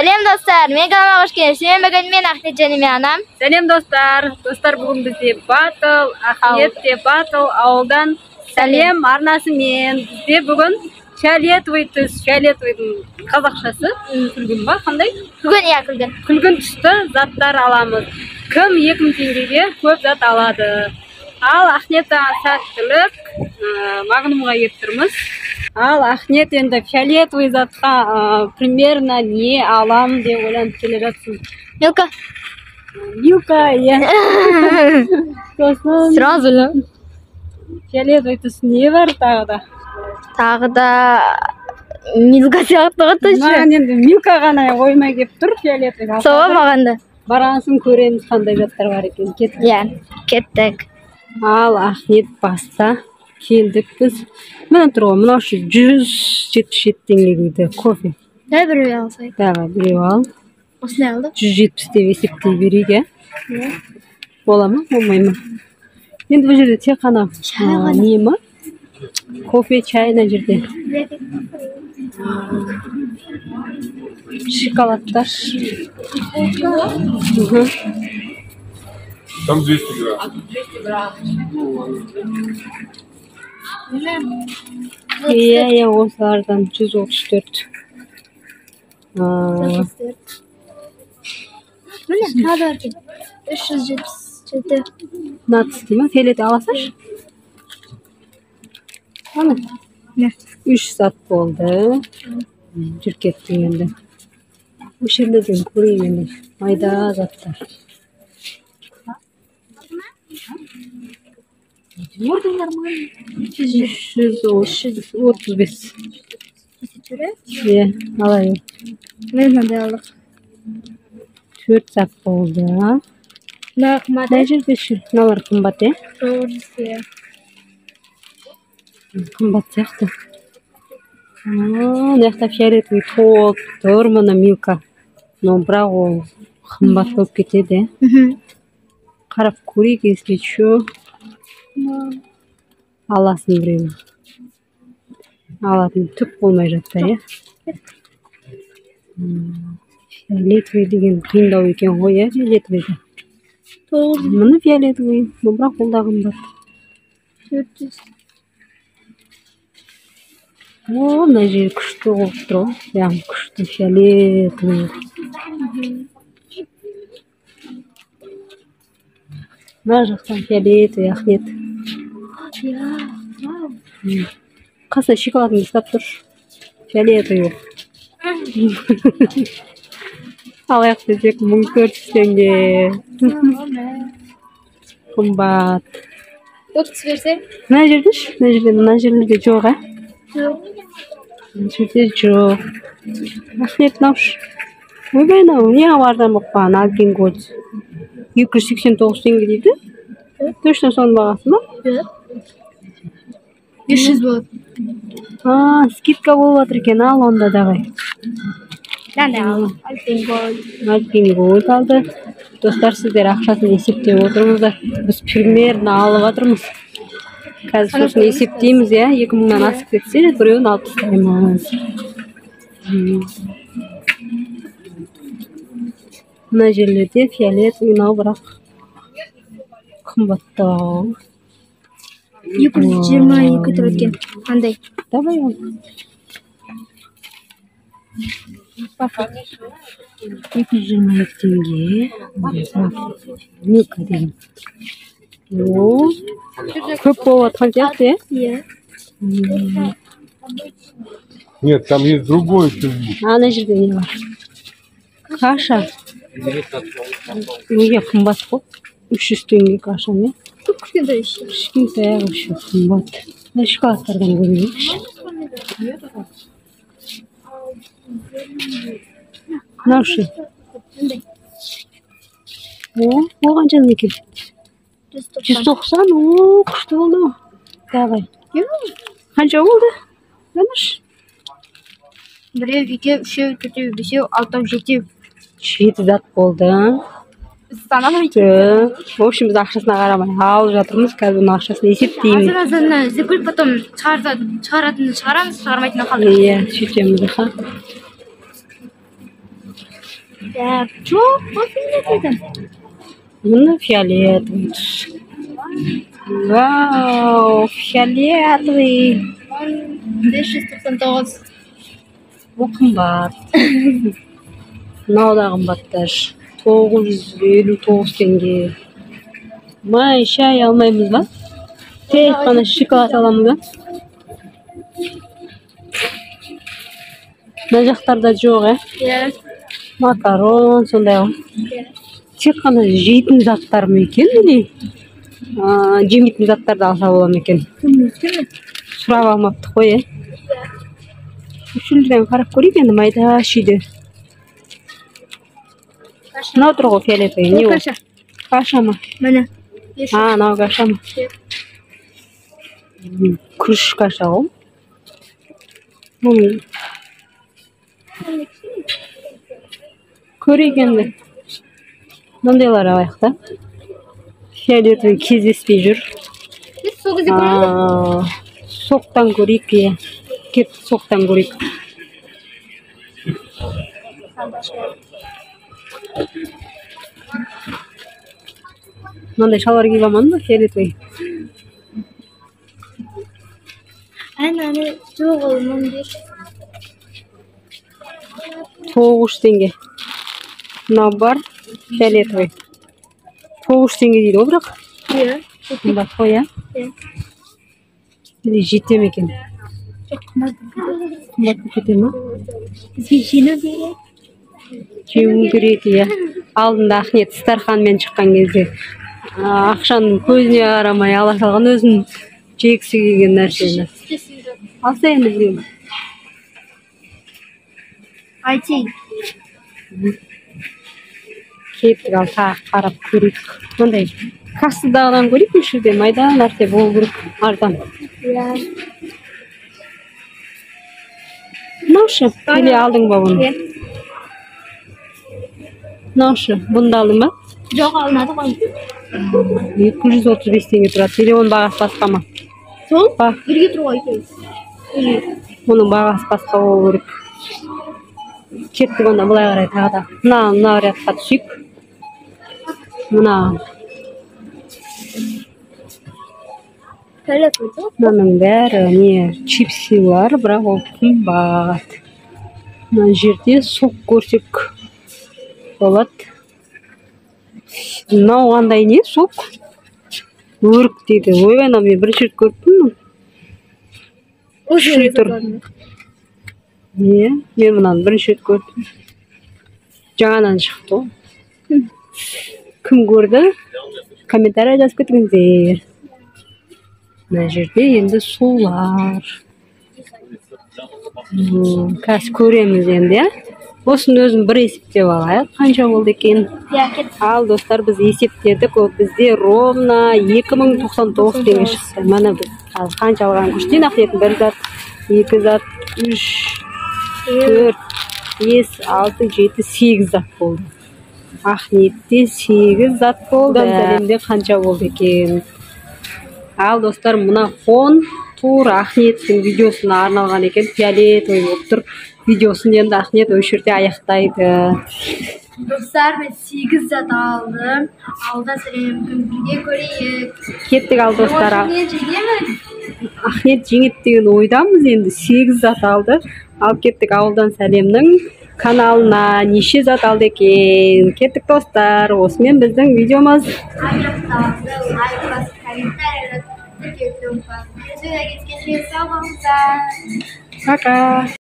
Сәлем достар, мен каналыма қош келдіңіз. Сіздермен бүгін мен Ахмет және мен анам. Сәлем достар. Достар, бүгін бізде батыл, Ахмет те батыл ауылдан сәлем арнасымен. Бізде бүгін фиолетовый түс, фиолетовыйдың қазақшасы күлгін ба, қандай? Күлгін, иә, күлгін. Күлгін түсті заттар аламыз. Кім 2000 теңгеге көп зат алады? Ал Ахмет сәттілік, Магнумға келіп тұрмыз. Ал Ахмет енді фиолетовый затқа примерно не алам деп ойланып келе жатсың? Милка. Милка, иә. Сосын сразу ли? Фиолетовый түс не бар тағы да? Тағы да Милка сияқты ғой точно. Маған енді Милка ғана ойыма келіп тұр фиолетовый. Сол маған да. Барған көреміз қандай заттар бар екен. Кеттік. Иә, кеттік. Ал Ахмет баста келдік біз. Міне тұр ғой, мынау 177 теңге дейді кофе. Давай біреу алсай. Давай біреу ал. Осындай алдық. 170 деп есептей берейік, иә? Бола ма, болмай ма? Енді бұл жерде тек қана не ма? Кофе, чай мына жерде. Шоколадтар. Там 200 грамм. 200 грамм. Иә, иә, осылардан 134. Міне, тағы да бар екен. 377. Мына түсті ма? Фиолет аласаңшы. Ана. 3 зат болды. Жүріп кеттік енді. Осы жерлерден көрейік енді. Майда заттар. Можно нормально. 335. Иә, алайық. Мен мынандай алдық. 4 зат болды. Мына қымбат. Мына жерде ше, мыналар қымбат, иә? 900. Қымбат сияқты. Мына жақта фиолетовый толып тұр, мына Милка. Но бірақ ол қымбат болып кетеді, иә? Қарап көрейік, если чё. Аласың біреуін. Алатын түк болмай жатса, иә? Фиолетовый деген қиындау екен ғой, иә, фиолетовыйды. Міне фиолетовый, но бірақ ол да қымбат. 400. О, мына жер күшті болып тұр ғой. Прям күшті фиолетовый. Мына жақтан фиолетовый, Ахмет. Қасына шоколадыңды ұстап тұршы. Фиолетовый. Алайық десек 1400 теңге. Қымбат. Көп түс берсе? Мына жерде ше? Мына жерде, мына жерлерде жоқ, ә? Жоқ. Мына жерде жоқ. Ахмет, мынау ше? Ойбай, мынау не арзан болып қалған? Альпен Гольд. 289 теңге дейді. Точно соның бағасы ма? Жоқ. 500 болады. А, скидка болып жатыр екен, ал онда давай. Мынандай ал. Альпен Гольд. Альпен Гольд алды. Достар, сіздер ақшасын есептеп отырыңыздар. Біз примерно алып жатырмыз. Қазір сосын есептейміз, иә? 2000-нан асып кетсе, біреуін алып тастаймыз. Мына жерлерде фиолетовый, мынау бірақ қымбаттау. 222 тұрады екен. Қандай? Давай ол. 222 теңге. Милка деген. О, көп болып жатқан сияқты, иә? Иә. Нет, там есть другой. Ана жерде не бар? Каша. Неге қымбат қой? 300 теңге каша, не? Көп кішкентай еще. Кішкентай вообще қымбат. Мына шоколадтардан көрейікші. Мынау ше? О, ол қанша екен? 190. О, күшті болды ғой. Давай. Қанша болды? Санашы. Біреу, екеу, үшеу, төртеу, бесеу, алтау, жетеу. 7 зат болды. Санамайды. В общем, біз ақшасына қарамай алып жатырмыз. Қазір бұның ақшасын есептейміз. Азын-азын іздеп потом шығаратынын шығарамыз, шығармайтынын қалдырамыз. Иә, сөйтеміз, аха. Так, жоқ, бұл фиолетовый. Міне, фиолетовый. Вау, фиолетовый. 599. Бұл қымбат. Мынау да қымбат даже. 959 теңге. Май, шай алмаймыз ба? Тек қана шоколад аламыз ба? Мына жақтарда жоқ, ә? Иә. Макарон сондай ғой. Тек қана жейтін заттар ма екен или жемейтін заттарды алса бола ма екен? Сұрап алмаптық қой, ә? Осы жерден қарап көрейік енді, майда шүйде. Мынау тұр ғой фиолетовый. Не ол? Каша. Каша ма? Міне. А, мынау каша ма? Күріш каша ғой. Бұл көрейік енді. Мынандайлар алайық та. Фиолетовый кездеспей жүр. Біз сол кезде көреміз. Соқтан көрейік, иә. Кеп соқтан көрейік. Мынандай шалбар киіп алмадың ба фиолетовый? Әне, әне, жоқ, ол 15. 900 теңге. Мынау бар фиолетовый. 900 теңге дейді ғой бірақ. Иә. Қымбат қой, иә? Иә. Или жете ме екен? Жоқ, қымбат. Қымбат болып кете ма? Бізге жеңу керек. Жеу керек, иә. Алдында Ахмет Старханмен шыққан кезде ақшаның көзіне қарамай ала салған өзін жегісі келген нәрсені. Алса енді білемін. Айтейін. Кеттік, ал тағы қарап көрейік. Мындай кассадағыдан көрейік, осы жерде майда нәрсе болу керек, арзан. Иә. Мынаушы, или алдың ба бұны? Иә. Мынаушы, бұны да алдың ба? Жоқ, алынады ғой. 235 теңге тұрады. Или оның бағасы басқа ма? Сол? Ба. Бірге тұр ғой екеуі. Оның бағасы басқа болу керек. Кеттік онда былай қарай тағы да. Мына рядқа түсейік. Мына. Мынаның бәрі не, чипсилар, бірақ ол қымбат. Мына жерде сок көрсек болады. Мынау қандай не сок? Өрік дейді. Ойбай, мынау мен бірінші рет көріп тұрмын. Күшті тұр. Не, мен мынаны бірінші рет көрдім. Жаңадан шықты ғой. Кім көрді? Комментарий жазып кетіңіздер. Мына жерде енді сулар. Қазір көреміз енді, иә? Осының өзін бір есептеп алайық. Қанша болды екен? Ал достар, біз есептедік. Ол бізде ровно 2099 теңге шықты. Міне біз қанша алған күштен Ахметтің бір зат, екі зат, үш, төрт, бес, алты, жеті, сегіз зат болды. Ахметте 8 зат болды. Сәлемде қанша болды екен? Ал достар, мына фон тура Ахметтің видеосына арналған екен. Фиолетовый болып тұр. Видеосын енді Ахмет осы жерде аяқтайды. Достар, мен 8 зат алдым. Алда сәлем, бірге көрейік. Кеттік ал достар. Мен жеңемін. Ахмет жеңеді деген ойдамыз енді. 8 зат алды. Ал кеттік ауылдан сәлемнің каналына неше зат алды екен. Кеттік достар, осымен біздің видеомыз аяқталды. Лайк басып, комментарий жазып, тіркелуді ұмытпаңыз. Кездескенше сау болыңыздар. Пока.